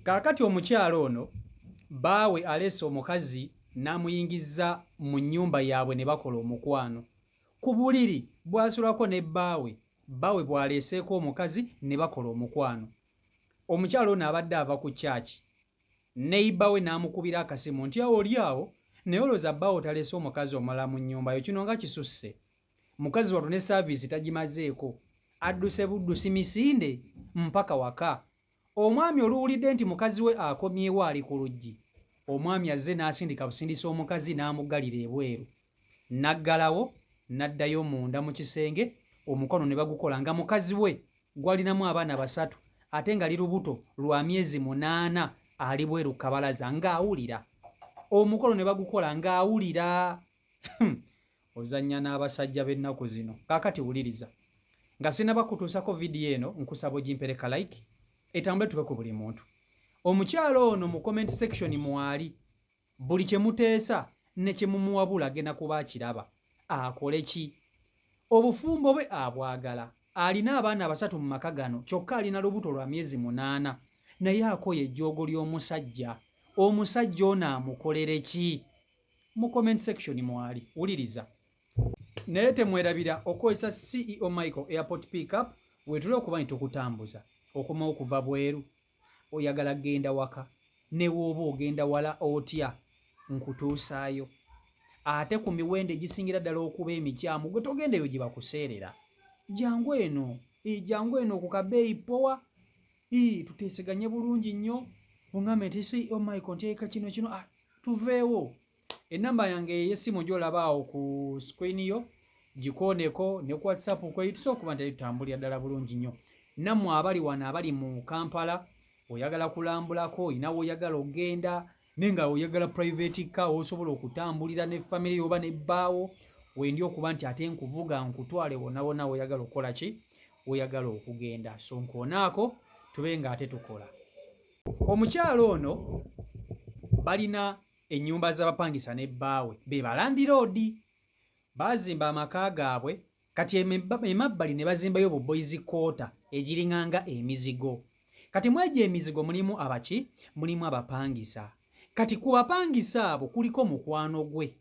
Kaakati omukyala ono bbaawe aleese omukazi n'amuyingiza mu nnyumba yaabwe ne bakola omukwano. Ku buliri bw'asulako ne bbaawe, bbaawe bw'aleeseeko omukazi ne bakola omukwano. Omukyala ono abadde ava ku church, neighbour we n'amukubira akasimu nti awo oli awo naye olowooza bbaawo taleese omukazi omulala mu nnyumba yo, kino nga kisusse. Mukazi wattu ne service tagimazeeko, adduse buddusi misinde mpaka waka. Omwami oluwulidde nti mukazi we akomyewo ali ku luggi, omwami azze n'asindika busindisi omukazi n'amuggalira ebweru. N'aggalawo n'addayo munda mu kisenge omukwano ne bagukola nga mukazi we gw'alinamu abaana basatu ate nga li lubuto lwa myezi munaana ali bweru ku kabalaza ng'awulira. Omukolo ne bagukola ng'awulira. Ozannya n'abasajja b'ennaku zino. Kaakati wuliriza. Nga sinnaba kutuusako vidiyo eno, nkusaba ogimpere ka like etambule tuke ku buli muntu. Omukyala ono mu comment section mwali, buli kye muteesa ne kye mumuwabula agenda kuba akiraba. Akole ki? Obufumbo bwe abwagala. Alina abaana basatu mu maka gano kyokka alina lubuto lwa myezi munaana naye akooye ejjoogo ly'omusajja. Omusajja ono amukolere ki? Mu comment section mwali, wuliriza. Naye temwerabira okukozesa CEO Michael Airport Pickup wetuli okuba nti tukutambuza okomawo kuva bweru, oyagala genda waka, ne w'oba ogenda wala otya nkutuusaayo. Ate ku miwendo egisingira ddala okuba emikyamu gwe togenda eyo gye bakuseerera. Jangu eno, jangu eno ku kabeeyi powa, tuteeseganye bulungi nnyo, oŋŋambe nti CEO Michael nteeka kino kino, tuveewo. Ennamba yange ey'essimu gy'olaba awo ku screen yo gikooneko ne ku WhatsApp kwe tusobola okuba nti tutambulira ddala bulungi nnyo. Nammwe abali wano abali mu Kampala, oyagala kulambulako, olina w'oyagala okugenda naye nga oyagala private car osobola okutambulira ne family yo oba ne bbaawo, wendi okuba nti ate nkuvuga nkutwale wonna wonna w'oyagala okukola ki, w'oyagala okugenda. So nkoonaako tube nga ate tukola. Omukyala ono balina ennyumba z'abapangisa ne bbaawe be balandiroodi, baazimba amaka gaabwe kati emabbali ne bazimbayo bu boys quarter egiringanga emizigo. Kati mu egyo emizigo mulimu abaki? Mulimu abapangisa. Kati ku bapangisa abo kuliko mukwano gwe.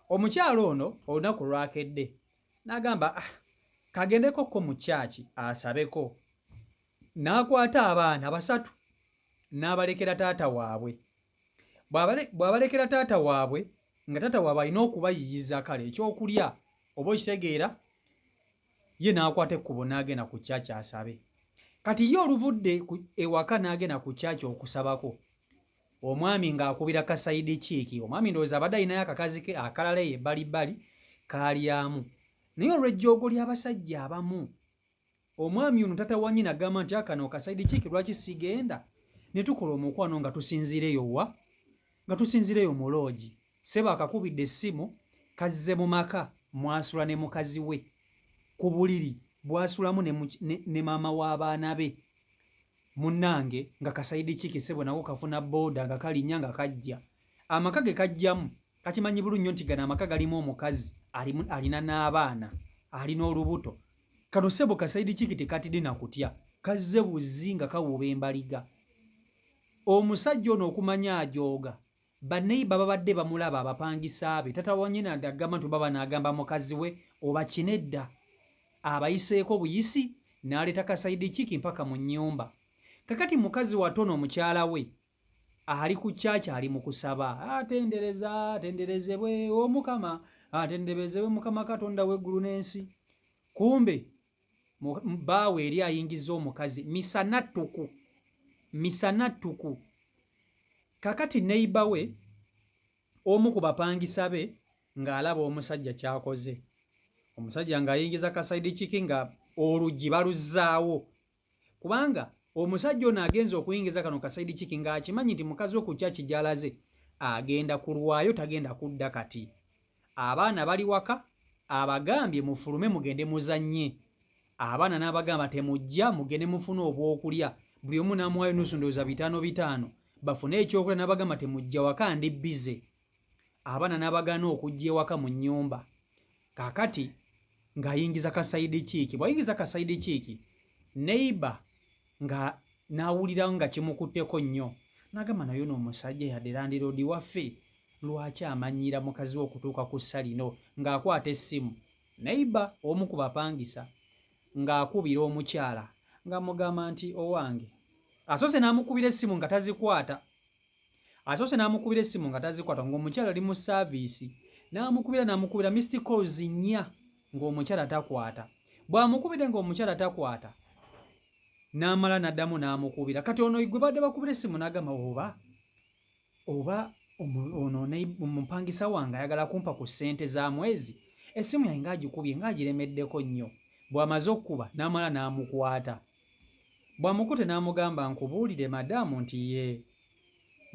Omukyala ono olunaku lwakedde n'agamba kagendeko ko mu church asabeko. N'akwata abaana basatu n'abalekera taata waabwe. Bw'abalekera taata waabwe nga taata waabwe alina okubayiyiza kale ekyokulya oba okitegeera, ye n'akwata ekkubo n'agenda ku church asabe. Kati ye oluvudde ewaka n'agenda ku church okusabako, omwami ng'akubira ka side chick. Omwami ndowooza abadde alinayo akakazi ke akalala eyo ebbalibbali kaalyamu. Naye olw'ejjoogo ly'abasajja abamu, omwami ono tata wa nnyina agamba nti akano ka side chick lwaki sigenda ne tukola omukwano nga tusinziira eyo wa? Nga tusinziira eyo mu loogi. Ssebo akakubidde essimu kazze mu maka mwasula ne mukazi we ku buliri bw'asulamu ne maama w'abaana be. Munnange nga ka side chick ssebo nako kafuna booda nga kalinnya nga kajja. Amaka ge kajjamu kakimanyi bulungi nnyo nti gano amaka galimu omukazi alina n'abaana, alina olubuto. Kano ssebo ka side chick tekatidde na kutya, kazze buzzi nga kawuuba embaliga. Omusajja ono okumanya ajooga, baneiba babadde bamulaba abapangisa be, tata wa nnyina agamba nti oba banaagamba mukazi we oba kinedda. Abayiseeko buyisi n'aleeta ka side chick mpaka mu nnyumba. Kakati mukazi watono mukyala we ali ku church ali mu kusaba, atendereza atenderezebwe Omukama, atenderezebwe Mukama Katonda w'eggulu n'ensi. Kumbe bbaawe eri ayingiza omukazi misana ttuku, misana ttuku. Kakati neighbor we omu ku bapangisa be ng'alaba omusajja ky'akoze. Omusajja ng'ayingiza ka side chick nga oluggi baluzzaawo. Kubanga omusajja ono agenze okuyingiza kano ka side chick ng'akimanyi nti mukazi we ku church gy'alaze agenda kulwayo tagenda kudda kati. Abaana bali waka abagambye mufulume mugende muzannye. Abaana n'abagamba temujja mugende mufune obwokulya. Buli omu n'amuwaayo nusu ndowooza bitaano bitaano bafune ekyokulya n'abagamba temujja waka ndi bize. Abaana n'abagaana okujja ewaka mu nnyumba. Kaakati ng'ayingiza ka side chick. Bw'ayingiza ka side chick, neighbor nga N'awulira nga kimukutteko nnyo n'agamba naye ono omusajja yadde landiroodi waffe lwaki amanyiira mukazi we okutuuka ku ssa lino ng'akwata essimu neiba omu ku bapangisa ng'akubira omukyala ng'amugamba nti owange asoose n'amukubira essimu nga tazikwata asoose n'amukubira essimu nga tazikwata ng'omukyala ali mu saaviisi n'amukubira n'amukubira missed calls nnya ng'omukyala takwata bw'amukubidde ng'omukyala takwata n'amala n'addamu n'amukubira kati ono gwe badde bakubira essimu n'agamba oba oba ono omupangisa wange ayagala kumpa ku ssente za mwezi essimu yange ng'agikubye ng'agiremeddeko nnyo bw'amaze okukuba n'amala n'amukwata bw'amukute n'amugamba nkubuulire madaamu nti ye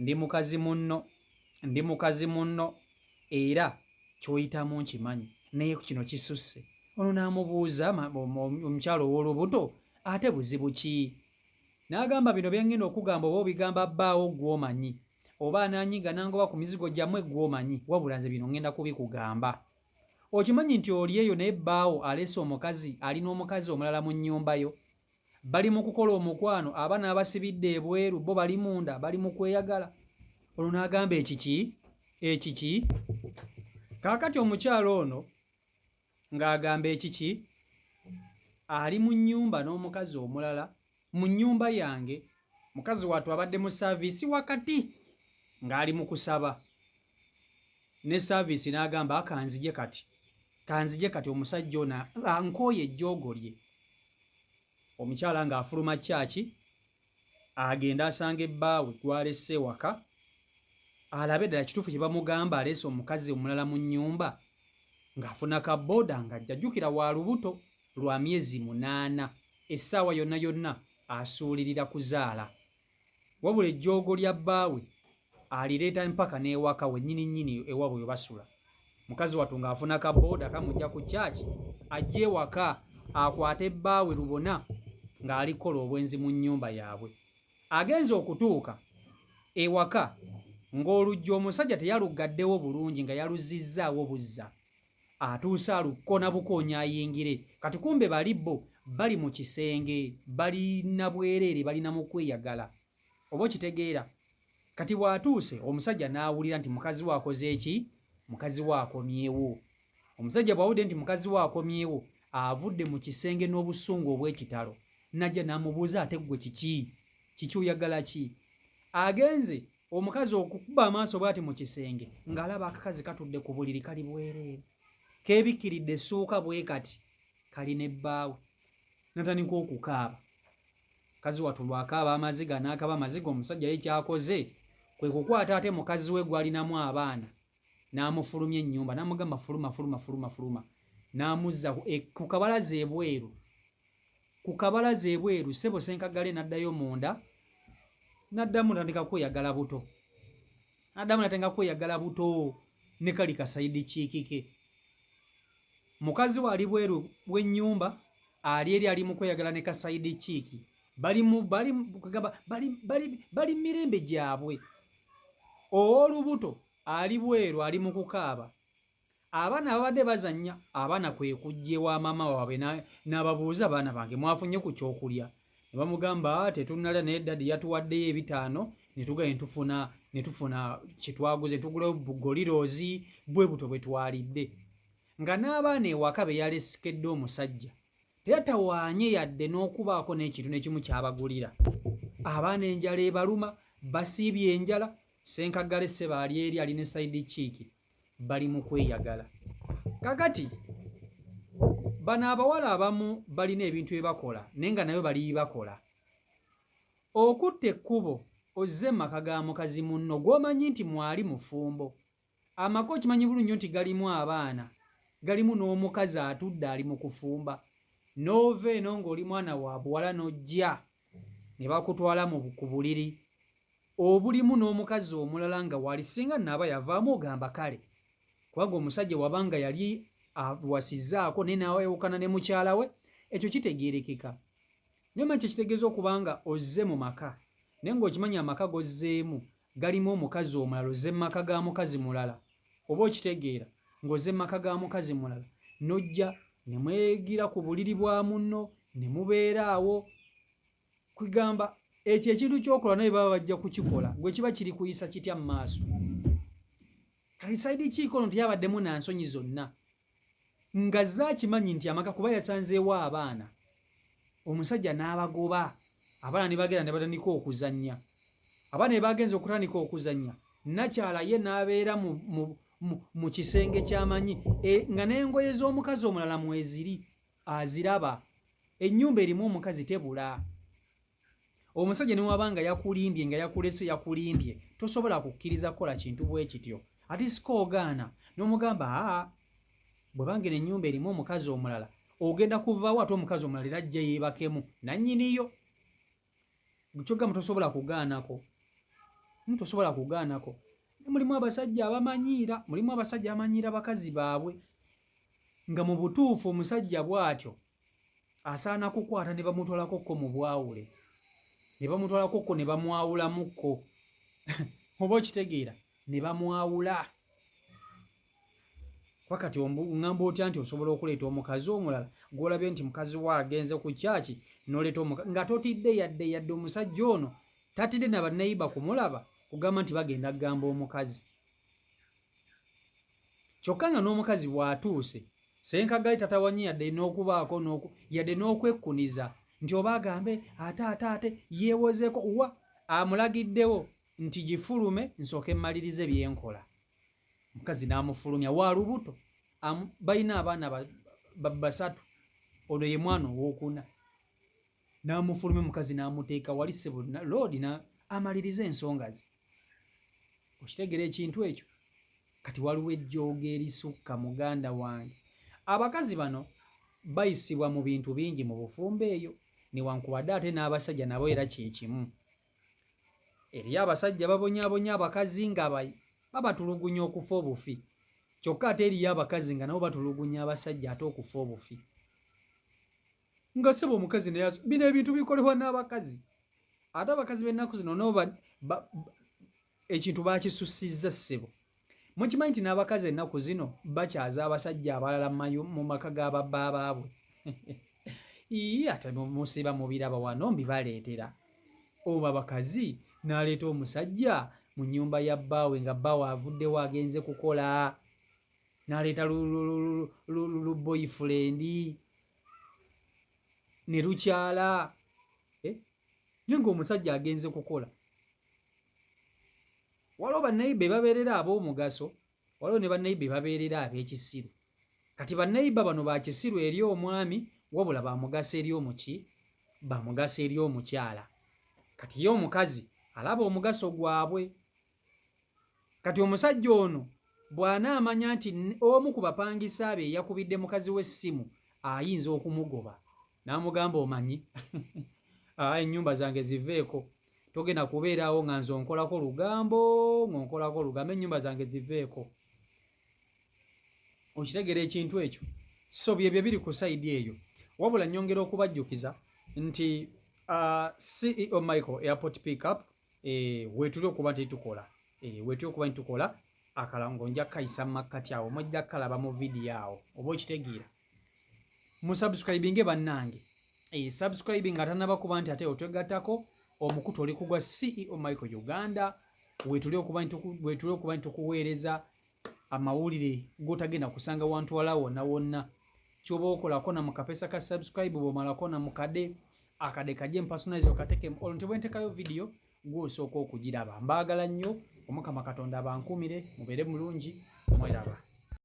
ndi mukazi munno ndi mukazi munno era ky'oyitamu nkimanyi naye kino kisusse ono n'amubuuza omukyalo ow'olubuto ate buzibu ki n'agamba bino bye ngenda okugamba oba obigamba bbaawo gw'omanyi oba anaanyiga n'angoba ku mizigo gyammwe gw'omanyi wabula nze bino ngenda kubikugamba okimanyi nti oli eyo naye bbaawo aleese omukazi ali n'omukazi omulala mu nnyumba yo bali mu kukola omukwano abaana abasibidde ebweru bo bali munda bali mu kweyagala olwo n'agamba ekiki ekiki kaakati omukyalo ono ng'agamba ekiki ali mu nnyumba n'omukazi omulala mu nnyumba yange mukazi wattu abadde mu saaviisi wakati ng'ali mu kusaba ne saaviisi n'agamba akanzije kati kanzije kati omusajja ono ankooye ejjoogo lye omukyala ng'afuluma kyaki agenda asanga ebbaawe gwalesse ewaka alabe ddala kituufu kye bamugamba aleese omukazi omulala mu nnyumba ng'afuna ka booda ng'ajja jjukira wa lubuto lwa myezi 8 essaawa yonna yonna asuulirira kuzaala wabula ejjoogo lya bbaawe alireeta mpaka n'ewaka we nnyini nnyini ewaabwe we basula mukazi wattu ng'afuna ka booda kamujja ku kyaki ajja ewaka akwate bbaawe lubona ng'ali kukola obwenzi mu nnyumba yaabwe agenze okutuuka ewaka ng'oluggi omusajja teyaluggaddewo bulungi nga yaluzizzaawo buzza atuuse alukona bukoonyi ayingire kati kumbe bali bo bali mu kisenge balina bwereere balina mu kweyagala oba okitegeera kati bw'atuuse omusajja n'awulira nti mukazi we akoze eki mukazi we akomyewo omusajja bw'awulidde nti mukazi we akomyewo avudde mu kisenge n'obusungu obw'ekitalo najja n'amubuuza ate ggwe kiki kiki oyagala ki agenze omukazi okukuba amaaso bw'ati mu kisenge ng'alaba akakazi katudde ku buliri kali bwereere keebikkiridde essuuka bwe kati kali ne bbaawe natandika okukaaba mukazi wattu lwakaaba amaziga n'akaba amaziga omusajja ye kyakoze kwe kukwata ate mukazi we gwalinamu abaana n'amufulumya ennyumba n'amugamba fuluma fuluma fuluma fuluma n'amuzza ku kabalaza ebweru ku kabalaza ebweru ssebo senkagale n'addayo munda n'addamu natandika kweyagala buto n'addamu natandika kweyagala buto ne kali kasayidi kiikike mukazi we ali bweru bw'ennyumba ali eri ali mu kweyagala ne kasayidi kiiki bali mu bali kugamba bali bali bali mirembe gyabwe ow'olubuto ali bweru ali mu kukaaba abaana ababadde bazannya abaana kwe kujja ewa maama waabwe n'ababuuza baana bange mwafunye ku kyokulya ne bamugamba ah, tetunnalya naye dadi yatuwaddeyo ebitaano ne tugenda netufuna ne tufuna kye twaguze ne tugulayo bugoliroozi bwe buto bwe twalidde nga n'abaana ewaka be yalesikedde omusajja teyatawaanye yadde n'okubaako n'ekintu n'ekimu ky'abagulira abaana enjala ebaluma basiibye enjala Ssenkaggale ssebo ali eri ali ne sayidi chiiki bali mu kweyagala kakati bano abawala abamu balina ebintu bye bakola naye nga nayo bali bakola okutta ekkubo ozze mu maka ga mukazi munno gw'omanyi nti mwali mufumbo amaka okimanyi bulungi nnyo nti galimu abaana galimu n'omukazi atudde ali mu kufumba n'ova eno ng'oli mwana wa buwala n'ojja ne bakutwala mu ku buliri obulimu n'omukazi omulala nga wali singa naaba yavaamu ogamba kale kubanga omusajja wabanga yali awasizzaako naye n'ayawukana ne mukyala we ekyo kitegeerekeka naye omanyi kyekitegeeza okuba nga ozze mu maka naye ng'okimanyi amaka g'ozzeemu galimu omukazi omulala ozze mu maka ga mukazi mulala oba okitegeera ng'ozze mu maka ga mukazi mulala n'ojja ne mwegira ku buliri bwa munno ne mubeera awo kwegamba Ekyo ekintu ky'okola naye baba bajja kukikola, gwe kiba kiri kuyisa kitya mu maaso? Kati side chick ono teyabaddemu na nsonyi zonna, nga zze akimanyi nti amaka kuba yasanzeewo abaana, omusajja n'abagoba, abaana ne bagenda ne batandika okuzannya. Abaana ne bagenza okutandika okuzannya, nakyala ye n'abeera mu kisenge ky'amanyi nga n'engoye z'omukazi omulala mweziri aziraba. Ennyumba erimu omukazi tebula. Omusajja ne waba nga yakulimbye, nga yakulese yakulimbye, tosobola kukkiriza kukola kintu bwe kityo. Ate sika ogaana n'omugamba, aa, bwe bangena ennyumba erimu omukazi omulala, ogenda kuvaawo ate omukazi omulala era ajja yeebakemu nannyiniyo. Kyogamba tosobola kugaanako, tosobola kugaanako. Mulimu abasajja abamanyiira, mulimu abasajja abamanyiira bakazi baabwe, nga mu butuufu omusajja bw'atyo asaana kukwata ne bamutwalako ko mu bwawule, ne bamutwalako ko ne bamwawulamukko, oba okitegeera, ne bamwawula. Kuba kati oŋŋamba otya nti osobola okuleeta omukazi omulala gw'olabye nti mukazi we agenze ku kyaki, n'oleeta nga totidde yadde yadde omusajja ono tatidde na banneyiba kumulaba kugamba nti bagenda kugamba omukazi. Kyokka nga n'omukazi bw'atuuse Ssenkagali tatawanye yadde n'okubaako yadde n'okwekkuniza nti oba agambe ate ate ate yeewozeeko, wa amulagiddewo nti gifulume nsooke mmalirize bye nkola. Omukazi n'amufulumya wa lubuto, balina abaana basatu, ono ye mwana owookuna. N'amufulumya omukazi n'amuteeka wali ssebo loodi amalirize ensonga ze. Okitegeera ekintu ekyo? Kati waliwo ejjoogo erisukka muganda wange. Abakazi bano bayisibwa mu bintu bingi mu bufumbo eyo, newankubadde ate n'abasajja nabo era kye kimu. Eriyo abasajja babonyaabonya abakazi nga babatulugunya okufa obufi, kyokka ate eriyo abakazi nga nabo batulugunya abasajja ate okufa obufi. Nga ssebo omukazi naye bino ebintu bikolebwa n'abakazi. Ate abakazi b'ennaku zino nabo ekintu bakisusizza ssebo. Mukimanyi nti n'abakazi ennaku zino bakyaza abasajja abalala mu maka ga babba baabwe. Ii, ate musiba mubiraba wano mbibaleetera. Oba abakazi n'aleeta omusajja mu nnyumba ya bbaawe nga bbaawe avuddewo agenze kukola, n'aleeta lu boyfriend ne lukyala, naye ng'omusajja agenze kukola. Waliwo bannayiba ebabeerera ab'omugaso, waliwo ne bannayiba ebabeerera ab'ekisiru. Kati bannayiba bano ba kisiru eri omwami, wabula ba mugaso eri omuki, ba mugaso eri omukyala. Kati ye omukazi alaba omugaso gwabwe. Kati omusajja ono bw'anaamanya nti omu ku bapangisa be yakubidde mukazi we essimu, ayinza okumugoba n'amugamba, omanyi ennyumba zange ziveeko, togenda kubeerawo nga nze onkolako lugambo, ng'onkolako lugambo, ennyumba zange ziveeko. Okitegeera ekintu ekyo? So byebyo biri ku side eyo. Wabula nnyongera okubajjukiza nti CEO Michael Airport Pickup, weetuli okuba nti tukola, weetuli okuba nti tukola akalango, nja kukayisa mu makkati awo, mujja kukalaba mu vidiyo awo, oba okitegeera. Musubscribinge bannange, subscribing nga tannaba kuba nti ate otwegattako omukutu oli kugwa CEO Michael Uganda. Weetuli okuba nti tukuweereza amawulire g'otagenda kusanga wantu wala wonna wonna. Ky'oba okolako na mu kapesa ka subscribe, bw'omalako na mu kade akade kajje personalize okateeke olwo nti bwe ntekayo vidiyo gw'osooka okugiraba. Mbaagala nnyo, Omukama Katonda abankuumire, mubeere mulungi, mweraba.